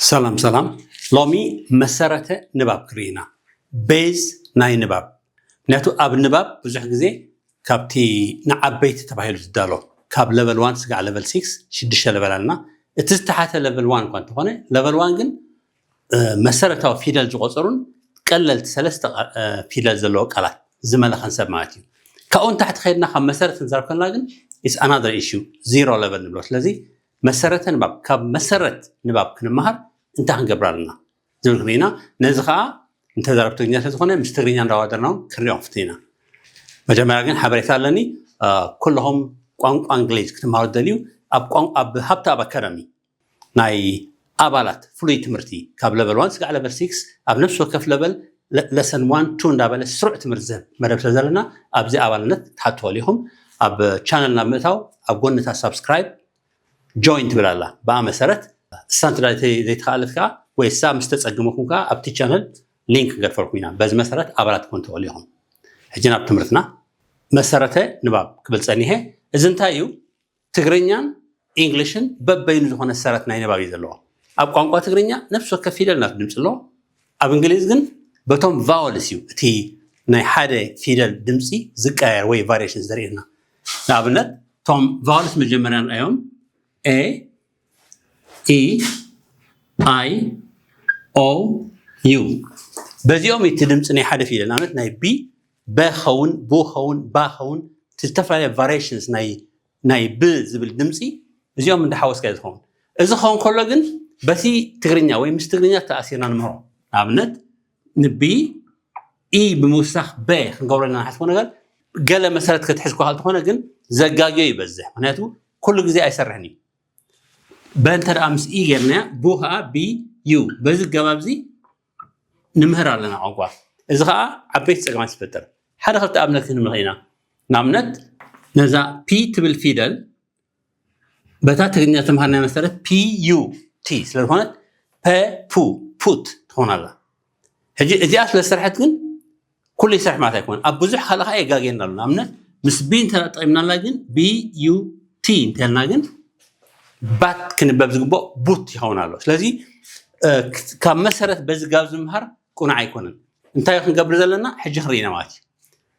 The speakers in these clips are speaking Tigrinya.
ሰላም ሰላም። ሎሚ መሰረተ ንባብ ክርኢ ኢና። ቤዝ ናይ ንባብ። ምክንያቱ ኣብ ንባብ ብዙሕ ግዜ ካብቲ ንዓበይቲ ተባሂሉ ዝዳሎ፣ ካብ ለቨል ዋን ስጋዕ ለቨል ሲክስ ሽዱሽተ ለቨል ኣለና። እቲ ዝተሓተ ለቨል ዋን እኳ እንተኾነ፣ ለቨል ዋን ግን መሰረታዊ ፊደል ዝቆፀሩን ቀለልቲ ሰለስተ ፊደል ዘለዎ ቃላት ዝመለኸን ሰብ ማለት እዩ። ካብኡ ንታሕቲ ከይድና ካብ መሰረት ክንዛረብ ከለና ግን is another issue, zero level ንብሎ። ስለዚ መሰረተ ንባብ፣ ካብ መሰረት ንባብ ክንመሃር እንታይ ክንገብር ኣለና ዝብል ክንርኢና። ነዚ ከዓ እንተዛረብ ትግርኛ ስለዝኾነ ምስ ትግርኛ እንዳዋደርና እውን ክንሪኦም ፍትን ኢና። መጀመርያ ግን ሓበሬታ ኣለኒ። ኩለኹም ቋንቋ እንግሊዝ ክትመሃሩ ትደልዩ፣ ኣብ ሃብተኣብ ኣካዳሚ ናይ ኣባላት ፍሉይ ትምህርቲ ካብ ለቨል ዋን ስጋዕ ለቨል ሲክስ ኣብ ነፍሲ ወከፍ ለቨል ለሰን ዋን ቱ እንዳበለ ስሩዕ ትምህርቲ ዝህብ መደብ ስለ ዘለና ኣብዚ ኣባልነት ክትሓትወሉ ኢኹም። ኣብ ቻነልና ብምእታው ኣብ ጎኒ እታ ሳብስክራይብ ጆይን ትብል ኣላ። ብኣ መሰረት እሳ እንተ ዘይተኻእለት ከዓ ወይ እሳ ምስ ተፀግመኩም ከዓ ኣብቲ ቻነል ሊንክ ክንገድፈልኩም ኢና። በዚ መሰረት ኣባላት ክኾን ትኽእሉ ኢኹም። ሕጂ ናብ ትምህርትና። መሰረተ ንባብ ክብል ፀኒሐ። እዚ እንታይ እዩ? ትግርኛን ኢንግሊሽን በበይኑ ዝኾነ ሰረት ናይ ንባብ እዩ ዘለዎ። ኣብ ቋንቋ ትግርኛ ነፍሲ ወከፍ ፊደል ናቱ ድምፂ ኣለዎ። ኣብ እንግሊዝ ግን በቶም ቫወልስ እዩ እቲ ናይ ሓደ ፊደል ድምፂ ዝቀያየር ወይ ቫሪሽን ዘርእየና። ንኣብነት እቶም ቫወልስ መጀመርያ ንሪኦም፣ ኤ፣ ኢ፣ ኣይ፣ ኦ፣ ዩ። በዚኦም እቲ ድምፂ ናይ ሓደ ፊደል፣ ንኣብነት ናይ ቢ በ ኸውን፣ ቡ ኸውን፣ ባ ኸውን፣ እቲ ዝተፈላለየ ቫሪሽንስ ናይ ናይ ብ ዝብል ድምፂ እዚኦም እንዳሓወስካ እዩ ዝኸውን። እዚ ክኸውን ከሎ ግን በቲ ትግርኛ ወይ ምስ ትግርኛ ተኣሲርና ንምህሮ። ንኣብነት ንቢ ኢ ብምውሳኽ በ ክንገብሮ ኣለና ንሓስቦ ነገር ገለ መሰረት ክትሕዝ እኳ እንተኾነ ግን ዘጋግዮ ይበዝሕ። ምክንያቱ ኩሉ ግዜ ኣይሰርሕን እዩ። በ እንተ ደኣ ምስ ኢ ጌርናያ ቡ ከዓ ቢ ዩ። በዚ ኣገባብ እዚ ንምህር ኣለና ቋንቋ። እዚ ከዓ ዓበይቲ ፀገማት ይፈጥር። ሓደ ክልተ ኣብነት ክንብል ኢና። ንኣብነት ነዛ ፒ ትብል ፊደል በታ ትግርኛ ተምሃርናያ መሰረት ፒ ዩ ቲ ስለ ዝኾነት ፐ ፑ ፑት ትኾን ኣላ። ሕጂ እዚኣ ስለ ዝሰርሐት ግን ኩሉ ይሰርሕ ማለት ኣይኮነን። ኣብ ብዙሕ ካልእ ከዓ የጋግየና ኣሎ። ንኣብነት ምስ ቢ እንተ ተጠቂምናላ ግን ቢ ዩ ቲ እንተልና ግን ባት ክንበብ ዝግባእ ቡት ይኸውን ኣሎ። ስለዚ ካብ መሰረት በዚ ጋብ ዝምሃር ቁኑዕ ኣይኮነን። እንታይ ክንገብር ዘለና ሕጂ ክንርኢ ኢና ማለት እዩ።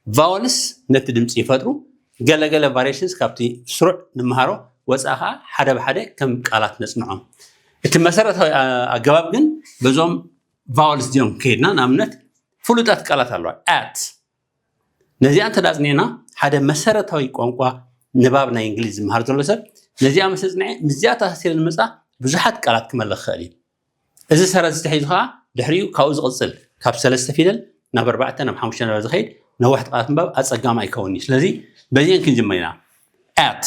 ቫወልስ ነቲ ድምፂ ይፈጥሩ። ገለገለ ቫሪሽንስ ካብቲ ስሩዕ ንምሃሮ ወፃኢ ከዓ ሓደ ብሓደ ከም ቃላት ነፅንዖም። እቲ መሰረታዊ ኣገባብ ግን በዞም ቫወልስ እዚኦም ከይድና ንኣብነት ፍሉጣት ቃላት ኣለዋ። ኣት ነዚኣ እንተ ኣፅኒዕና ሓደ መሰረታዊ ቋንቋ ንባብ ናይ እንግሊዝ ዝምሃር ዘሎ ሰብ ነዚኣ ምስ ኣፅንዐ ምስዚኣ ተኣሳሲረ ንመፃ ብዙሓት ቃላት ክመልእ ክኽእል እዩ። እዚ ሰረት ዝተሒዙ ከዓ ድሕሪኡ ካብኡ ዝቕፅል ካብ ሰለስተ ፊደል ናብ ኣርባዕተ ናብ ሓሙሽተ ናብ ዝኸይድ ነዋሕቲ ቃላት ምንባብ ኣፀጋሚ ኣይከውን እዩ። ስለዚ በዚአን ክንጅምር ኢና። ኣት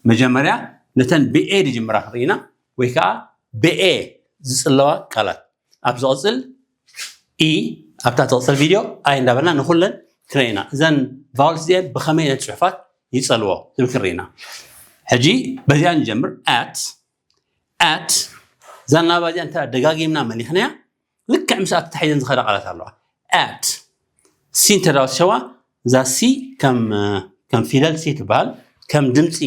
መጀመርያ ነተን ብኤ ዝጅምራ ክንርኢ ኢና ወይ ከዓ ብኤ ዝፅለዋ ቃላት ኣብ ዝቕፅል ኢ ኣብታ ትቕፅል ቪድዮ ኣይ እንዳበልና ንኩለን ክንርኢ ኢና። እዘን ቫውልስ እዚአን ብኸመይ ነቲ ፅሑፋት ይፀልዎ ዝብል ክንርኢ ኢና። ሕጂ በዚኣ ንጀምር። ኣት ኣት እዛ ናባ እዚኣ እንተ ደጋጊምና መሊኽናያ ልክዕ ምስኣ ተታሒዘን ዝኸዳ ቃላት ኣለዋ። ኣት ሲ እንተ ዳወሰዋ እዛ ሲ ከም ከም ፊደል ሲ ትበሃል ከም ድምፂ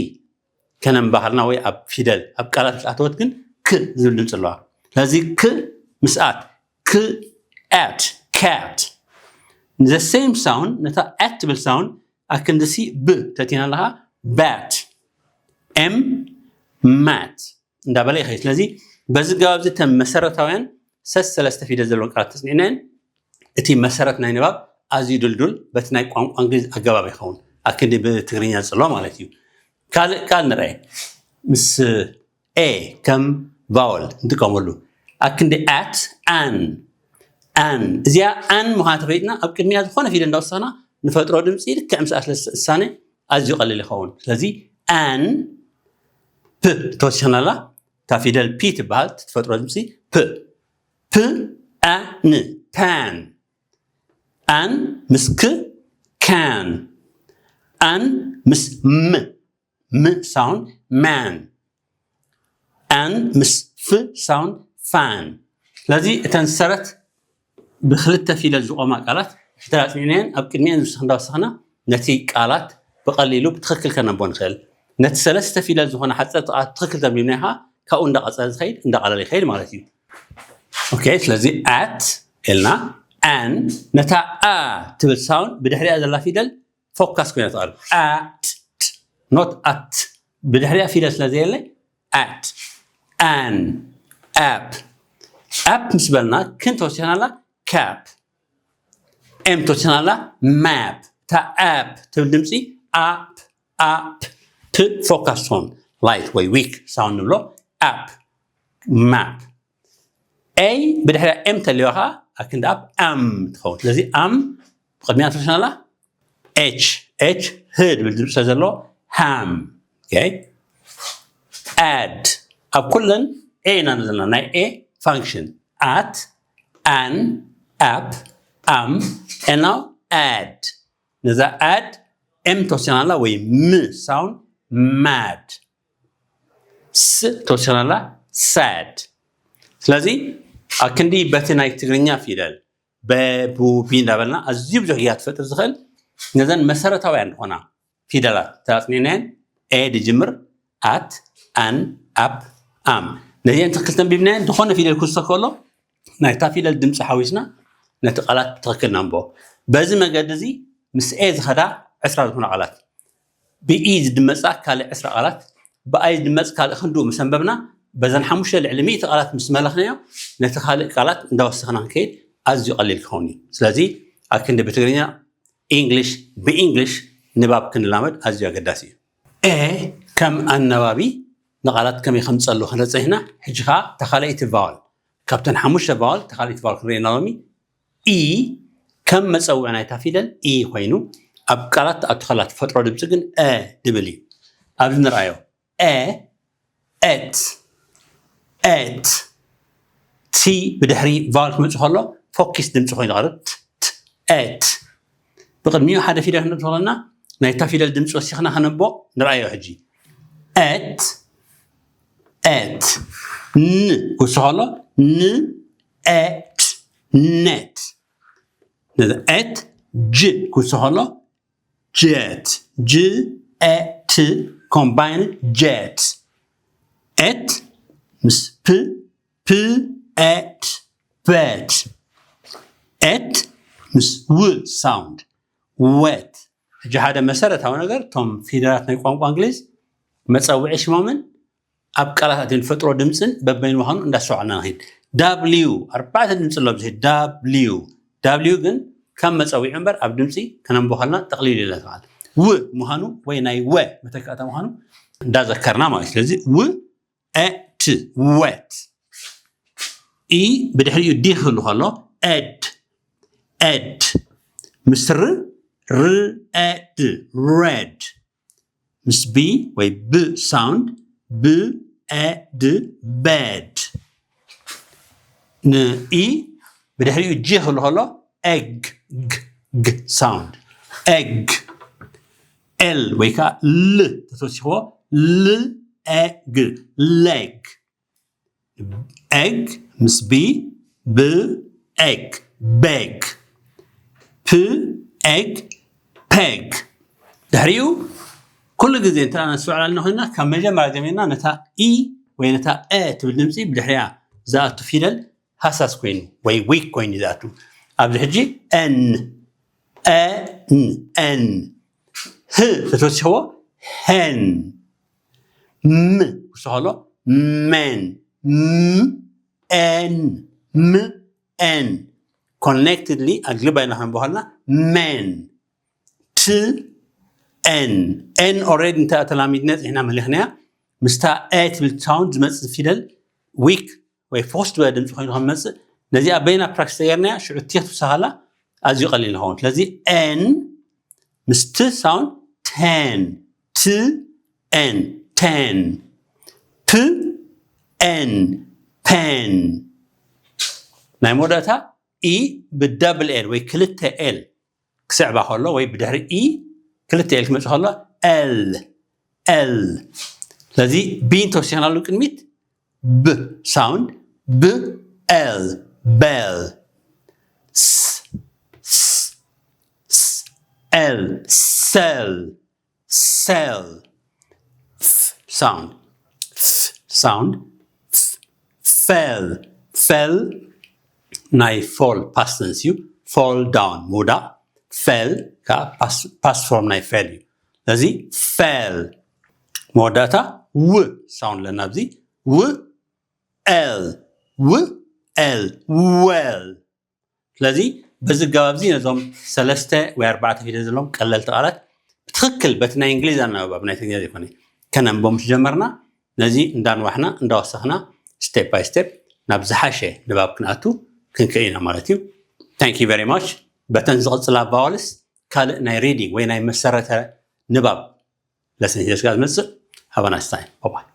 ከነንባህልና ወይ ኣብ ፊደል ኣብ ቃላት ምስ ኣተወት ግን ክ ዝብል ድምፂ ኣለዋ። ስለዚ ክ ምስኣት ክ ኣት ካት the same sound ነታ ኣት ትብል ሳውንድ ኣክንዲ ሲ ብ ተቲና ኣለኻ ባት ኤም ማት እንዳበለ ይኸይድ። ስለዚ በዚ ገባብ እዚ ተን መሰረታውያን ሰስ ሰለስተ ፊደል ዘለውን ቃላት ተፅኒዕናየን እቲ መሰረት ናይ ንባብ ኣዝዩ ድልዱል በቲ ናይ ቋንቋ እንግሊዝ ኣገባብ ይኸውን ኣክንዲ ብትግርኛ ዝፅሎ ማለት እዩ። ካልእ ቃል ንርአ ምስ ኤ ከም ቫወል ንጥቀመሉ ኣክንዲ ኣት ኣን ኣን እዚኣ ኣን ምዃና ተፈሊጥና ኣብ ቅድሚያ ዝኾነ ፊደል እንዳወሰኽና ንፈጥሮ ድምፂ ልክዕ ምስ ኣስለ ዝሳነ ኣዝዩ ቀሊል ይኸውን። ስለዚ ኣን ፕ ተወሲኽናላ እታ ፊደል ፒ ትበሃል ትፈጥሮ ድምፂ ፕ ፕ ኣን ፓን ኣን ምስ ክ ካን ኣን ምስ ም ም ሳውንድ ማን ኣን ምስ ፍ ሳውንድ ፋን። ስለዚ እተን ሰረት ብክልተ ፊደል ዝቆማ ቃላት እንተዳፅኒዕናየን ኣብ ቅድሚአን ዝውስኽ እንዳወሰኽና ነቲ ቃላት ብቐሊሉ ብትኽክል ከነቦ ንኽእል። ነቲ ሰለስተ ፊደል ዝኾነ ሓፀርቲ ቃላት ብትኽክል ተንቢብናዮ ከዓ ካብኡ እንዳቐፀለ ዝኸይድ እንዳቐለለ ይኸይድ ማለት እዩ። okay ስለዚ at ኢልና an ነታ a ትብል sound ብድሕሪኣ ዘላ ፊደል focus ኮይና ትቐርብ at not at ብድሕሪኣ ፊደል ስለ ዘየለ at an app app ምስ በልና ክ ተወሲኽናላ cap m ተወሲኽናላ map እታ app ትብል ድምፂ up up ፕ focus tone light ወይ weak sound ንብሎ up map a ብድሕሪያ m ተልዮ ከዓ ኣክንዲ up am ትኸውን ስለዚ am ብቅድሚያ ተወሲኽናላ h h ህ ድብል ድምፂ ስለ ዘለዎ ham okay add ኣብ ኩለን a ኢና ዘለና ናይ a function at an app am and now add ነዛ add m ተወሲኽናላ ወይ ም sound mad ስ ተወሲኽናላ sad ስለዚ ኣክንዲ በቲ ናይ ትግርኛ ፊደል በ ቡ ቢ እንዳበልና ኣዝዩ ብዙሕ ግያ ትፈጥር ዝኽእል ነዘን መሰረታውያን ዝኾና ፊደላት ተኣፅኒዕናየን a ድጅምር at an up am ነዚአን ትክክል ተንቢብናየን ዝኾነ ፊደል ክስቶ ከሎ ናይታ ፊደል ድምፂ ሓዊስና ነቲ ቃላት ብትኽክል ነንቦ በዚ መገዲ እዚ ምስ a ዝኸዳ ዕስራ ዝኾና ቃላት ብኢ ዝድመፃ ካልእ ዕስራ ቃላት ብኣይ ዝድመፅ ካልእ ክንድኡ ምስ ኣንበብና በዘን ሓሙሽተ ልዕሊ ሚእቲ ቃላት ምስ መለኽናዮ ነቲ ካልእ ቃላት እንዳወሰኽና ክንከይድ ኣዝዩ ቀሊል ክኸውን እዩ ስለዚ ኣክንዲ ብትግርኛ English ብ English ንባብ ክንላመድ ኣዝዩ ኣገዳሲ እዩ a ከም ኣነባቢ ንቃላት ከመይ ከምፀሉ ክንረፀ ኢና ሕጂ ከዓ ተካለይቲ vowel ካብተን ሓሙሽተ vowel ተካለይቲ vowel ክንርኢ ኢና ሎሚ e ከም መፀውዒ ናይታ ፊደል e ኮይኑ ኣብ ቃላት ትኣቱ ከላ ትፈጥሮ ድምፂ ግን አ ድብል እዩ ኣብዚ ንርኣዮ a et et ቲ ብድሕሪ vowel ክመፅእ ከሎ focus ድምፂ ኮይኑ ይቐርብ et ብቅድሚኡ ሓደ ፊደል ክንርኢ ከለና ናይታ ፊደል ድምፂ ወሲኽና ከነቦ ንርኣዮ ሕጂ et et ን ክውስኸ ከሎ ን et net et ጅ ክውስኸ ከሎ jet ጅ et combine jet et ምስ ፕ ፕ et pet et ምስ ው sound wet ሕጂ ሓደ መሰረታዊ ነገር እቶም ፊደላት ናይ ቋንቋ እንግሊዝ መፀውዒ ሽሞምን ኣብ ቃላት ኣትዮም ዝፈጥሮ ድምፅን በበይኑ ምዃኑ እንዳስተውዓልና ንኸይድ w ኣርባዕተ ድምፂ ኣሎ ብዚ w w ግን ከም መፀዊዒ እምበር ኣብ ድምፂ ከነንቦ ከልና ጠቕሊሉ ኢለ ዝበሃል ው ምዃኑ ወይ ናይ ወ መተካእታ ምዃኑ እንዳዘከርና ማለት እዩ ስለዚ ው et wet e ብድሕሪኡ ዲ ክህሉ ከሎ ed ed ምስ ር ር ed red ምስ ቢ ወይ ብ sound ብ ed bed ን e ብድሕሪኡ ጂ ክህሉ ከሎ egg g g sound egg l ወይ ከዓ ል ተተወሲኽዎ ል egg leg egg ምስ ቢ ብ egg beg ፕ egg peg ድሕሪኡ ኩሉ ግዜ እንተ ነስተውዕላልና ኮይና ካብ መጀመርያ ጀሚርና ነታ e ወይ ነታ እ ትብል ድምፂ ብድሕሪያ ዝኣቱ ፊደል ሃሳስ ኮይኑ ወይ weak ኮይኑ ዝኣቱ ኣብዚ ሕጂ ን ን ን ህ ተተወሲኽዎ hen ም ክስኸሎ men m n m n connectedly ኣግልባይና ክንበሃልና men t n n already እንተ ተላሚድና ፅሕና መሊኽናያ ምስታ እ ትብል sound ዝመፅእ ፊደል weak ወይ focus ዝበለ ድምፂ ኮይኑ ከም መፅእ ነዚኣ በይና practice ተገርናያ ሽዑ ቲ ክትውሳኻላ ኣዝዩ ቀሊል ንኸውን ስለዚ n ምስ ት sound ten t n ten p n pen ናይ መወዳእታ e ብ double l ወይ ክልተ l ክስዕባ ከሎ ወይ ብድሕሪ e ክልተ l ክመፅእ ከሎ l l ስለዚ ቢ እንተወሲኽናሉ ቅድሚት ብ sound ብ l bell s s s l sell sell f sound f sound f fell fell ናይ fall past tense እዩ። Fall down ምውዳቕ፣ fell ከዓ past form ናይ fell እዩ። ስለዚ fell መወዳእታ ው sound ኣለና ኣብዚ። ው l ው l well። ስለዚ በዚ ኣገባብ እዚ ነዞም ሰለስተ ወይ ኣርባዕተ ፊደል ዘለዎም ቀለልቲ ቃላት ብትኽክል በቲ ናይ እንግሊዝ ኣነባብ፣ ናይ ትግርኛ ዘይኮነ፣ ከነንብቦም ምስ ጀመርና፣ ነዚ እንዳንዋሕና እንዳወሰኽና step by step ናብ ዝሓሸ ንባብ ክንኣቱ ክንክእል ኢና ማለት እዩ። Thank you very much። በተን ዝቕጽላ vowels ካልእ ናይ reading ወይ ናይ መሰረተ ንባብ lesson ሒዘ ስጋብ ዝመጽእ፣ have a nice time። Bye bye።